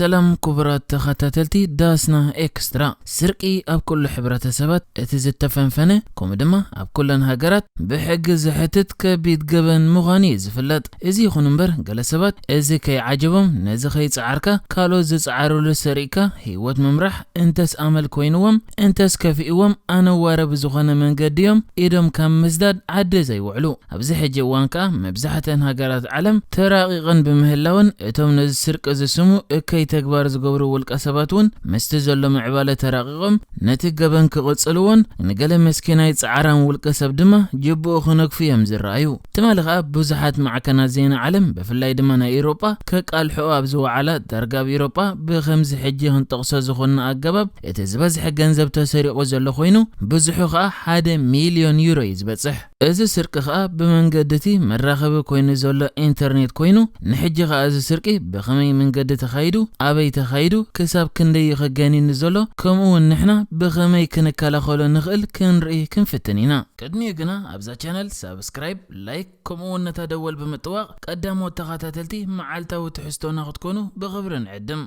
ሰላም ክቡራት ተኸታተልቲ ዳስና ኤክስትራ። ስርቂ ኣብ ኩሉ ሕብረተሰባት እቲ ዝተፈንፈነ፣ ከምኡ ድማ ኣብ ኩለን ሃገራት ብሕጊ ዘሕትት ከቢድ ገበን ምዃኑ እዩ ዝፍለጥ። እዚ ይኹን እምበር፣ ገለ ሰባት እዚ ከይዓጀቦም፣ ነዚ ከይጸዓርካ ካልኦት ዝጸዓሩሉ ሰሪቕካ ህይወት ምምራሕ እንተስ ኣመል ኮይንዎም፣ እንተስ ከፊእዎም፣ ኣነዋረ ብዝኾነ መንገዲ እዮም ኢዶም ካብ ምስዳድ ዓዲ ዘይውዕሉ። ኣብዚ ሕጂ እዋን ከኣ መብዛሕትአን ሃገራት ዓለም ተራቒቐን ብምህላወን፣ እቶም ነዚ ስርቂ ዝስሙ እከይ ተግባር ዝገብሩ ውልቀ ሰባት እውን ምስቲ ዘሎ ምዕባለ ተራቒቖም ነቲ ገበን ክቕጽልዎን፣ ንገለ መስኪናይ ጻዕራም ውልቀ ሰብ ድማ ጅብኡ ክነግፉ እዮም ዝረኣዩ። ትማሊ ከኣ ብዙሓት ማዕከናት ዜና ዓለም፣ ብፍላይ ድማ ናይ ኤውሮጳ፣ ከቃልሕኦ ኣብ ዝወዓላ፣ ዳርጋ ኣብ ኤውሮጳ ብኸምዚ ሕጂ ክንጠቕሶ ዝኾንና ኣገባብ እቲ ዝበዝሐ ገንዘብ ተሰሪቑ ዘሎ ኮይኑ፣ ብዙሑ ከኣ ሓደ ሚልዮን ዩሮ እዩ ዝበጽሕ። እዚ ስርቂ ከኣ ብመንገዲ እቲ መራኸቢ ኮይኑ ዘሎ ኢንተርኔት ኮይኑ፣ ንሕጂ ከኣ እዚ ስርቂ ብኸመይ መንገዲ ተኻይዱ፣ ኣበይ ተኻይዱ፣ ክሳብ ክንደይ እዩ ከጋኒኒ ዘሎ፣ ከምኡ እውን ንሕና ብኸመይ ክንከላኸሎ ንኽእል ክንርኢ ክንፍትን ኢና። ቅድሚኡ ግና ኣብዛ ቻነል ሳብስክራይብ፣ ላይክ፣ ከምኡ እውን ነታ ደወል ብምጥዋቕ ቀዳሞት ተኸታተልቲ መዓልታዊ ትሕዝቶና ክትኮኑ ብኽብሪ ንዕድም።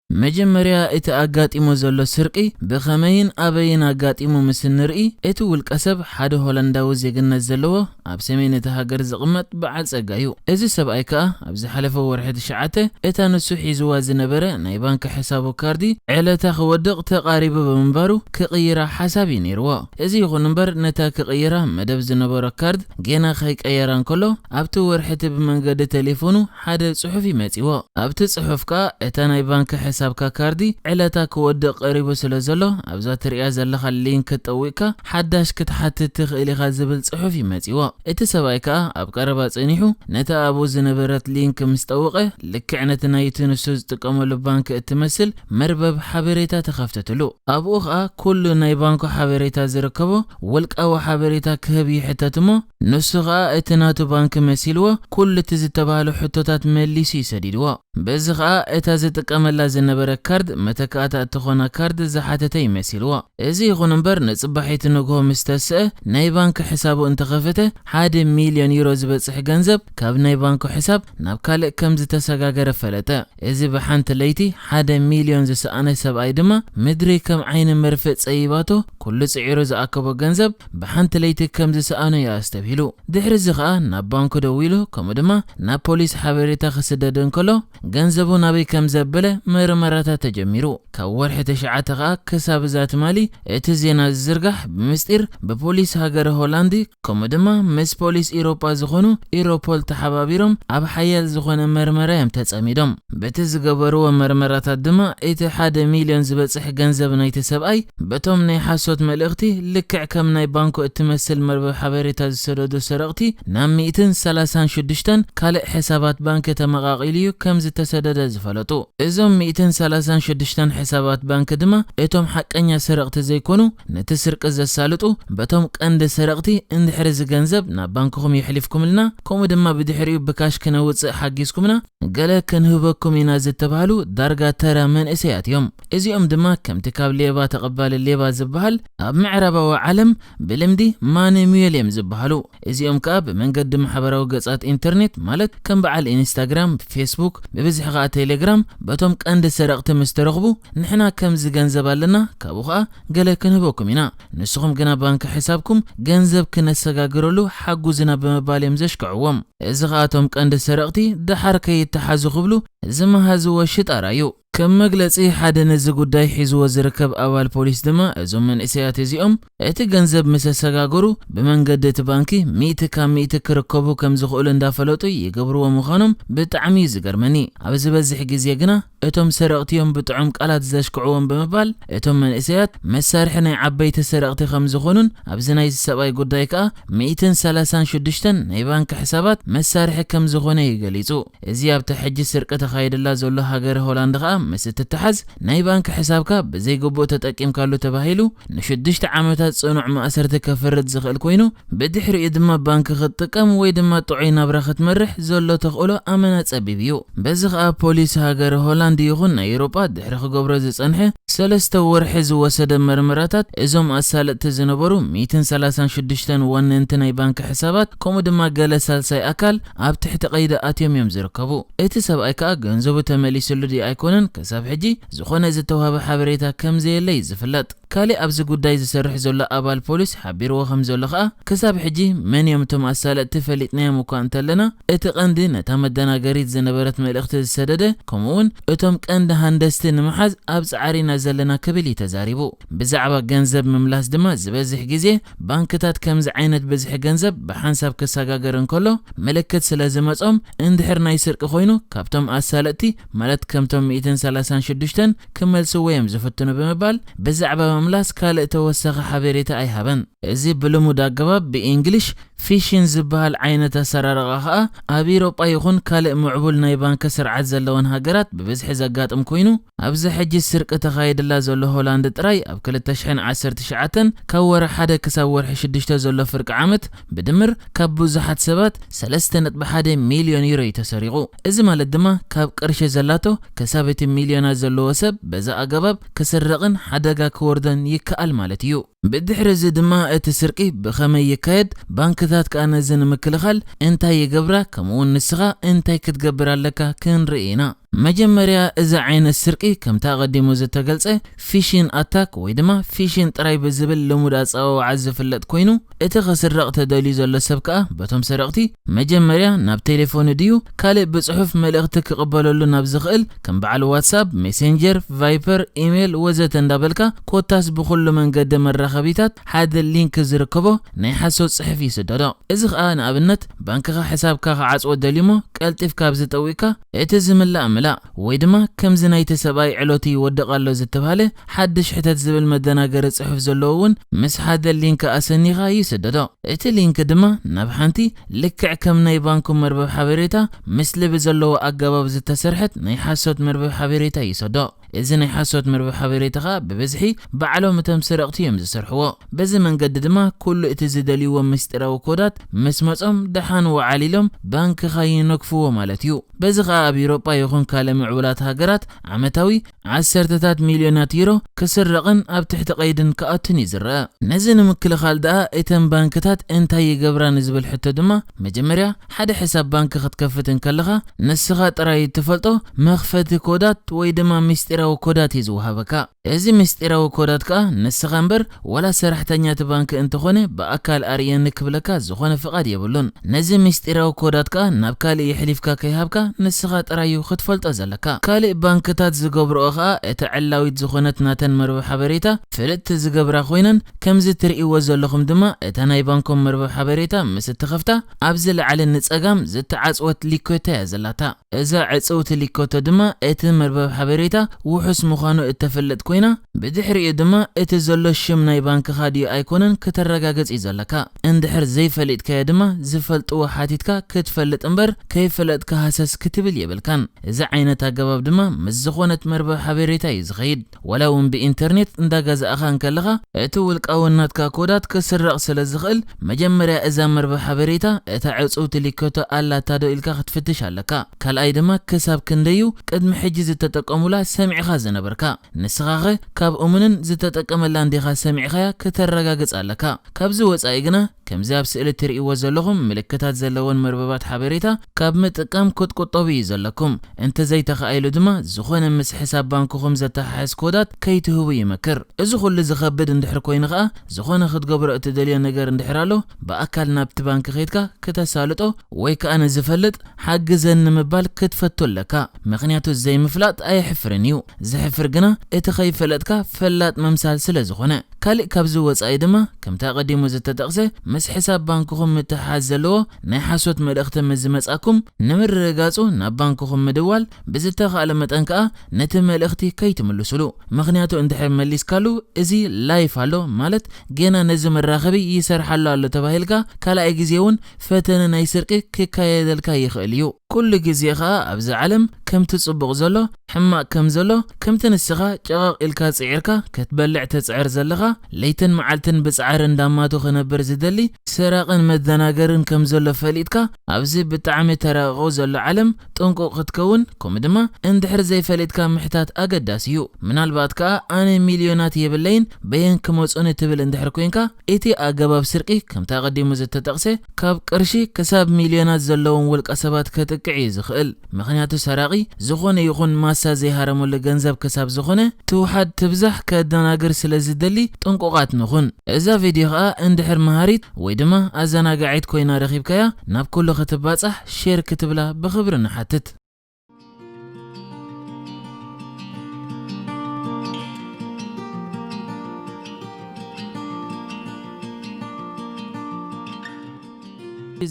መጀመርያ እቲ ኣጋጢሙ ዘሎ ስርቂ ብኸመይን ኣበይን ኣጋጢሙ ምስ እንርኢ፣ እቲ ውልቀ ሰብ ሓደ ሆላንዳዊ ዜግነት ዘለዎ ኣብ ሰሜን እቲ ሃገር ዝቕመጥ በዓል ጸጋ እዩ። እዚ ሰብኣይ ከኣ ኣብ ዝሓለፈ ወርሒ ትሽዓተ እታ ንሱ ሒዝዋ ዝነበረ ናይ ባንክ ሕሳቡ ካርዲ ዕለታ ክወድቕ ተቓሪቡ ብምንባሩ ክቕይራ ሓሳብ እዩ ነይርዎ። እዚ ይኹን እምበር ነታ ክቕይራ መደብ ዝነበሮ ካርድ ጌና ከይቀየራ እንከሎ ኣብቲ ወርሒ እቲ ብመንገዲ ቴሌፎኑ ሓደ ጽሑፍ ይመጺዎ። ኣብቲ ጽሑፍ ከኣ እታ ናይ ባንክ ሕሳብካ ካርዲ ዕለታ ክወድቕ ቀሪቡ ስለ ዘሎ ኣብዛ ትርእያ ዘለኻ ሊንክ ጠዊቕካ ሓዳሽ ክትሓትት ትኽእል ኢኻ ዝብል ጽሑፍ ይመጺዎ። እቲ ሰብኣይ ከኣ ኣብ ቀረባ ጸኒሑ ነታ ኣብኡ ዝነበረት ሊንክ ምስ ጠወቐ ልክዕ ነቲ ናይቲ ንሱ ዝጥቀመሉ ባንክ እትመስል መርበብ ሓበሬታ ተኸፍተትሉ። ኣብኡ ከኣ ኩሉ ናይ ባንኩ ሓበሬታ ዝርከቦ ውልቃዊ ሓበሬታ ክህብ ይሕተት እሞ ንሱ ከኣ እቲ ናቱ ባንክ መሲልዎ ኩሉ እቲ ዝተባህሉ ሕቶታት መሊሱ እዩ ሰዲድዎ። በዚ ከኣ እታ ዝጥቀመላ ዝነበረ ካርድ መተካእታ እትኾና ካርድ ዝሓተተ እዩ መሲልዎ። እዚ ይኹን እምበር ንጽባሒቲ ንግሆ ምስ ተስአ ናይ ባንክ ሕሳቡ እንተኸፈተ ሓደ ሚልዮን ዩሮ ዝበጽሕ ገንዘብ ካብ ናይ ባንኩ ሕሳብ ናብ ካልእ ከም ዝተሰጋገረ ፈለጠ። እዚ ብሓንቲ ለይቲ ሓደ ሚልዮን ዝሰኣነ ሰብኣይ ድማ ምድሪ ከም ዓይኒ መርፍእ ጸይባቶ ኩሉ ጽዒሩ ዝኣከቦ ገንዘብ ብሓንቲ ለይቲ ከም ዝሰኣኖ እዩ ኣስተብሂሉ። ድሕሪ እዚ ኸኣ ናብ ባንኩ ደዊሉ ከምኡ ድማ ናብ ፖሊስ ሓበሬታ ክስደድ እንከሎ ገንዘቡ ናበይ ከም ዘበለ መርመራታት ተጀሚሩ። ካብ ወርሒ ትሽዓተ ኸኣ ክሳብ እዛ ትማሊ እቲ ዜና ዝዝርጋሕ ብምስጢር ብፖሊስ ሃገረ ሆላንዲ ከምኡ ድማ ምስ ፖሊስ ኢሮጳ ዝኾኑ ኢሮፖል ተሓባቢሮም ኣብ ሓያል ዝኾነ መርመራ እዮም ተጸሚዶም። በቲ ዝገበርዎ መርመራታት ድማ እቲ ሓደ ሚልዮን ዝበጽሕ ገንዘብ ናይቲ ሰብኣይ በቶም ናይ ሓሶት መልእኽቲ ልክዕ ከም ናይ ባንኮ እትመስል መርበብ ሓበሬታ ዝሰደዱ ሰረቕቲ ናብ ሚእትን ሰላሳን ሽዱሽተን ካልእ ሕሳባት ባንክ ተመቓቒሉ እዩ ከም ዝተሰደደ ዝፈለጡ። እዞም ሚእትን ሰላሳን ሽዱሽተን ሕሳባት ባንክ ድማ እቶም ሓቀኛ ሰረቕቲ ዘይኮኑ ነቲ ስርቂ ዘሳልጡ በቶም ቀንዲ ሰረቕቲ እንድሕሪ እዚ ገንዘብ ናብ ባንክኹም የሕሊፍኩምልና ከምኡ ድማ ብድሕሪኡ ብካሽ ክነውጽእ ሓጊዝኩምና ገለ ክንህበኩም ኢና ዝተባህሉ ዳርጋ ተራ መንእሰያት እዮም። እዚኦም ድማ ከምቲ ካብ ሌባ ተቐባሊ ሌባ ዝበሃል ኣብ ምዕራባዊ ዓለም ብልምዲ ማኒ ሙየል እዮም ዝበሃሉ። እዚኦም ከኣ ብመንገዲ ማሕበራዊ ገጻት ኢንተርኔት ማለት ከም በዓል ኢንስታግራም፣ ፌስቡክ፣ ብብዝሒ ከኣ ቴሌግራም በቶም ቀንዲ ሰረቕቲ ምስ ተረኽቡ ንሕና ከምዚ ገንዘብ ኣለና ካብኡ ከኣ ገለ ክንህበኩም ኢና ንስኹም ግና ባንክ ሕሳብኩም ገንዘብ ክነሰጋግረሉ ሓጉዝና ብምባል እዮም ዘሽክዕዎም። እዚ ከኣ እቶም ቀንዲ ሰረቕቲ ደሓር ከይተሓዙ ክብሉ ዝመሃዝዎ ሽጣራ እዩ። ከም መግለጺ ሓደ ነዚ ጉዳይ ሒዝዎ ዝርከብ ኣባል ፖሊስ ድማ እዞም መንእሰያት እዚኦም እቲ ገንዘብ ምስ ኣሰጋገሩ ብመንገዲ እቲ ባንኪ ሚእቲ ካብ ሚእቲ ክርከቡ ከም ዝኽእሉ እንዳፈለጡ ይገብርዎ ምዃኖም ብጣዕሚ እዩ ዝገርመኒ። ኣብ ዝበዝሕ ግዜ ግና እቶም ሰረቕቲ እዮም ብጥዑም ቃላት ዘሽክዕዎም ብምባል እቶም መንእሰያት መሳርሒ ናይ ዓበይቲ ሰረቕቲ ከም ዝኾኑን ኣብዚ ናይዚ ሰብኣይ ጉዳይ ከኣ ሚእትን ሰላሳን ሽዱሽተን ናይ ባንክ ሕሳባት መሳርሒ ከም ዝኾነ እዩ ገሊጹ። እዚ ኣብቲ ሕጂ ስርቂ ተኻይድላ ዘሎ ሃገረ ሆላንድ ከኣ ምስ እትተሓዝ ናይ ባንክ ሕሳብካ ብዘይግቡእ ተጠቂምካሉ ተባሂሉ ንሽዱሽተ ዓመታት ጽኑዕ ማእሰርቲ ከፍርድ ዝኽእል ኮይኑ ብድሕሪኡ ድማ ባንክ ክትጥቀም ወይ ድማ ጥዑይ ናብራ ክትመርሕ ዘሎ ተኽእሎ ኣመና ጸቢብ እዩ። በዚ ከኣ ፖሊስ ሃገረ ሆላንድ ይኹን ናይ ኤውሮጳ ድሕሪ ክገብሮ ዝጸንሐ ሰለስተ ወርሒ ዝወሰደ መርመራታት፣ እዞም ኣሳለጥቲ ዝነበሩ ሚእትን ሰላሳን ሽዱሽተን ዋነንቲ ናይ ባንክ ሕሳባት፣ ከምኡ ድማ ገለ ሳልሳይ ኣካል ኣብ ትሕቲ ቀይዲ ኣትዮም እዮም ዝርከቡ። እቲ ሰብኣይ ከኣ ገንዘቡ ተመሊስሉ ድዩ ኣይኮነን ክሳብ ሕጂ ዝኾነ ዝተዋህበ ሓበሬታ ከም ዘየለ እዩ ዝፍለጥ። ካልእ ኣብዚ ጉዳይ ዝሰርሕ ዘሎ ኣባል ፖሊስ ሓቢርዎ ከም ዘሎ ከኣ፣ ክሳብ ሕጂ መን እዮም እቶም ኣሳለጥቲ ፈሊጥናዮም እኳ እንተለና፣ እቲ ቀንዲ ነታ መደናገሪት ዝነበረት መልእኽቲ ዝሰደደ፣ ከምኡውን እቶም ቀንዲ ሃንደስቲ ንምሓዝ ኣብ ጻዕሪ ኢና ዘለና ክብል እዩ ተዛሪቡ። ብዛዕባ ገንዘብ ምምላስ ድማ ዝበዝሕ ግዜ ባንክታት ከምዚ ዓይነት ብዝሒ ገንዘብ ብሓንሳብ ክሰጋገር እንከሎ ምልክት ስለ ዝመጾም እንድሕር ናይ ስርቂ ኮይኑ ካብቶም ኣሳለጥቲ ማለት ከምቶም ሚእትን ሰላሳን ሽዱሽተን ክመልስዎ እዮም ዝፍትኑ ብምባል ብዛዕባ ምምላስ ካልእ ተወሳኺ ሓበሬታ ኣይሃበን። እዚ ብልሙድ ኣገባብ ብእንግሊሽ ፊሽን ዝበሃል ዓይነት ኣሰራርቓ ኸኣ ኣብ ኢሮጳ ይኹን ካልእ ምዕቡል ናይ ባንክ ስርዓት ዘለወን ሃገራት ብብዝሒ ዘጋጥም ኮይኑ ኣብዚ ሕጂ ስርቂ ተኻይድላ ዘሎ ሆላንድ ጥራይ ኣብ ክልተ ሽሕን ዓሰርተ ትሽዓተን ካብ ወርሒ ሓደ ክሳብ ወርሒ ሽዱሽተ ዘሎ ፍርቂ ዓመት ብድምር ካብ ብዙሓት ሰባት ሰለስተ ነጥቢ ሓደ ሚልዮን ዩሮ እዩ ተሰሪቑ። እዚ ማለት ድማ ካብ ቅርሺ ዘላቶ ክሳብ እቲ ሚልዮናት ዘለዎ ሰብ በዚ ኣገባብ ክስረቕን ሓደጋ ክወርዶን ይከኣል ማለት እዩ። ብድሕሪ እዚ ድማ እቲ ስርቂ ብኸመይ ይካየድ፣ ባንክታት ከኣ ነዚ ንምክልኻል እንታይ ይገብራ፣ ከምኡውን ንስኻ እንታይ ክትገብር ኣለካ ክንርኢ ኢና። መጀመርያ እዚ ዓይነት ስርቂ ከምቲ ኣቐዲሙ ዝተገልጸ ፊሽን ኣታክ ወይ ድማ ፊሽን ጥራይ ብዝብል ልሙድ ኣጸዋውዓ ዝፍለጥ ኮይኑ እቲ ክስረቕ ተደልዩ ዘሎ ሰብ ከኣ በቶም ሰረቕቲ መጀመርያ ናብ ቴሌፎኑ ድዩ ካልእ ብጽሑፍ መልእኽቲ ክቕበለሉ ናብ ዝኽእል ከም በዓል ዋትሳፕ፣ ሜሴንጀር፣ ቫይፐር፣ ኢሜይል ወዘተ እንዳበልካ ኮታስ ብኹሉ መንገዲ መራኸቢታት ሓደ ሊንክ ዝርከቦ ናይ ሓሶት ጽሑፍ ይስደዶ። እዚ ኸኣ ንኣብነት ባንክኻ ሕሳብካ ክዓጽዎ ደልዩሞ ቀልጢፍካ ኣብዚ ጠዊቕካ እቲ ዝምላእ ምላእ ወይ ድማ ከምዚ ናይቲ ሰብኣይ ዕለቱ ይወድቕ ኣሎ ዝተባህለ ሓድሽ ሕተት ዝብል መደናገሪ ጽሑፍ ዘለዎ እውን ምስ ሓደ ሊንክ ኣሰኒኻ ይስደዶ። እቲ ሊንክ ድማ ናብ ሓንቲ ልክዕ ከም ናይ ባንኩም መርበብ ሓበሬታ ምስሊ ብዘለዎ ኣገባብ ዝተሰርሐት ናይ ሓሶት መርበብ ሓበሬታ ይሰዶ። እዚ ናይ ሓሶት መርበብ ሓበሬታ ኸኣ ብብዝሒ ባዕሎም እቶም ሰረቕቲ እዮም ዝሰርሕዎ። በዚ መንገዲ ድማ ኩሉ እቲ ዝደልይዎ ምስጢራዊ ኮዳት ምስ መጾም ደሓን ወዓል ኢሎም ባንክኻ ይነክፍዎ ማለት እዩ። በዚ ኸኣ ኣብ ኤውሮጳ ይኹን ካልእ ምዕቡላት ሃገራት ዓመታዊ ዓሰርተታት ሚልዮናት ዩሮ ክስረቕን ኣብ ትሕቲ ቀይድን ክኣቱን እዩ ዝረኣ። ነዚ ንምክልኻል ደኣ እተን ባንክታት እንታይ ይገብራ ንዝብል ሕቶ ድማ መጀመርያ ሓደ ሕሳብ ባንክ ክትከፍት እንከለኻ ንስኻ ጥራይ እትፈልጦ መኽፈቲ ኮዳት ወይ ድማ ምስጢራዊ ኮዳት እዩ ዝወሃበካ። እዚ ምስጢራዊ ኮዳት ከኣ ንስኻ እምበር ዋላ ሰራሕተኛ እቲ ባንክ እንተኾነ ብኣካል ኣርእየኒ ክብለካ ዝኾነ ፍቓድ የብሉን። ነዚ ምስጢራዊ ኮዳት ከኣ ናብ ካልእ የሕሊፍካ ከይሃብካ ንስኻ ጥራይ እዩ ክትፈልጦ ዘለካ። ካልእ ባንክታት ዝገብርኦ ከኣ እታ ዕላዊት ዝኾነት ናተን መርበብ ሓበሬታ ፍልጥቲ ዝገብራ ኮይነን ከምዚ ትርእይዎ ዘለኹም ድማ እታ ናይ ባንኮም መርበብ ሓበሬታ ምስ እትኸፍታ ኣብዚ ላዕሊ ንጸጋም ዝተዓጽወት ሊኮታ እያ ዘላታ። እዛ ዕጽውቲ ሊኮቶ ድማ እቲ መርበብ ሓበሬታ ውሑስ ምዃኑ እተፍልጥ ኮይና፣ ብድሕሪኡ ድማ እቲ ዘሎ ሽም ናይ ባንክኻ ድዩ ኣይኮነን ክተረጋግጽ እዩ ዘለካ። እንድሕር ዘይፈሊጥካዮ ድማ ዝፈልጥዎ ሓቲትካ ክትፈልጥ እምበር ከይፈለጥካ ሃሰስ ክትብል የብልካን። እዚ ዓይነት ኣገባብ ድማ ምስ ዝኾነት መርበብ ሓበሬታ እዩ ዝኸይድ። ዋላ እውን ብኢንተርኔት እንዳገዛእኻ እንከለኻ እቲ ውልቃዊ ናትካ ኮዳት ክስረቕ ስለ ዝኽእል መጀመርያ እዛ መርበብ ሓበሬታ እታ ዕጽውቲ ሊኮቶ ኣላታ ዶ ኢልካ ክትፍትሽ ኣለካ። ካልኣይ ድማ ክሳብ ክንደዩ ቅድሚ ሕጂ ዝተጠቀሙላ ሰሚዕኻ ዝነበርካ። ንስኻኸ ካብ እሙንን ዝተጠቀመላን ዲኻ ሰሚዕኻያ ክተረጋግጽ ኣለካ። ካብዚ ወጻኢ ግና ከምዚ ኣብ ስእሊ ትርእይዎ ዘለኹም ምልክታት ዘለወን መርበባት ሓበሬታ ካብ ምጥቃም ክትቁጠቡ እዩ ዘለኩም። እንተዘይተኻኢሉ ድማ ዝኾነ ምስ ሕሳብ ባንክኹም ዘተሓሕዝ ኮዳት ከይትህቡ ይመክር። እዚ ኩሉ ዝኸብድ እንድሕር ኮይኑ ኸኣ ዝኾነ ክትገብሮ እትደልዮ ነገር እንድሕር ኣሎ ብኣካል ናብቲ ባንክ ኸይድካ ክተሳልጦ ወይ ከኣ ንዝፈልጥ ሓግዘኒ ምባል ክትፈቱ ኣለካ። ምኽንያቱ ዘይምፍላጥ ኣየሕፍርን እዩ። ዘሕፍር ግና እቲ ከይፈለጥካ ፈላጥ ምምሳል ስለ ዝኾነ። ካልእ ካብዚ ወጻኢ ድማ ከምቲ ኣቐዲሙ ዝተጠቕሰ ምስ ሕሳብ ባንክኹም ምትሕሓዝ ዘለዎ ናይ ሓሶት መልእኽቲ ምስ ዝመጻኩም ንምርግጋጹ ናብ ባንክኹም ምድዋል ብዝተኻእለ መጠን ከኣ ነቲ መልእኽቲ ከይትምልሱሉ። ምኽንያቱ እንድሕር መሊስካሉ እዚ ላይፍ ኣሎ ማለት ጌና ነዚ መራኸቢ ይሰርሓሉ ኣሎ ተባሂልካ ካልኣይ ግዜ እውን ፈተነ ናይ ስርቂ ክካየደልካ ይኽእል እዩ። ኩሉ ግዜ ኸኣ ኣብዚ ዓለም ከምቲ ጽቡቕ ዘሎ፣ ሕማቕ ከም ዘሎ፣ ከምቲ ንስኻ ጨቐቕ ኢልካ ጽዒርካ ክትበልዕ ትጽዕር ዘለኻ፣ ለይትን መዓልትን ብጻዕሪ እንዳማቱ ክነብር ዝደሊ ሰራቕን መደናገርን ከም ዘሎ ፈሊጥካ፣ ኣብዚ ብጣዕሚ ተራቕቑ ዘሎ ዓለም ጥንቁቕ ክትከውን፣ ከምኡ ድማ እንድሕር ዘይፈሊጥካ ምሕታት ኣገዳሲ እዩ። ምናልባት ከኣ ኣነ ሚልዮናት የብለይን በየን ክመጹኒ ትብል እንድሕር ኮይንካ፣ እቲ ኣገባብ ስርቂ ከምቲ ኣቐዲሙ ዝተጠቕሰ ካብ ቅርሺ ክሳብ ሚልዮናት ዘለዎም ውልቀ ሰባት ከጥቅዕ እዩ ዝኽእል። ምኽንያቱ ሰራቒ ዝኾነ ይኹን ማሳ ዘይሃረመሉ ገንዘብ ክሳብ ዝኾነ ትውሓድ ትብዛሕ ከደናግር ስለ ዝደሊ ጥንቁቓት ንኹን። እዛ ቪድዮ ኸኣ እንድሕር መሃሪት ወይ ድማ ኣዘናጋዒት ኮይና ረኺብካያ ናብ ኩሉ ክትባጻሕ ሼር ክትብላ ብኽብሪ ንሓትት።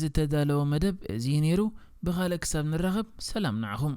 ዝተዳለወ መደብ እዚ ነይሩ። ብኻልእ ክሳብ ንራኸብ ሰላም ንዓኹም።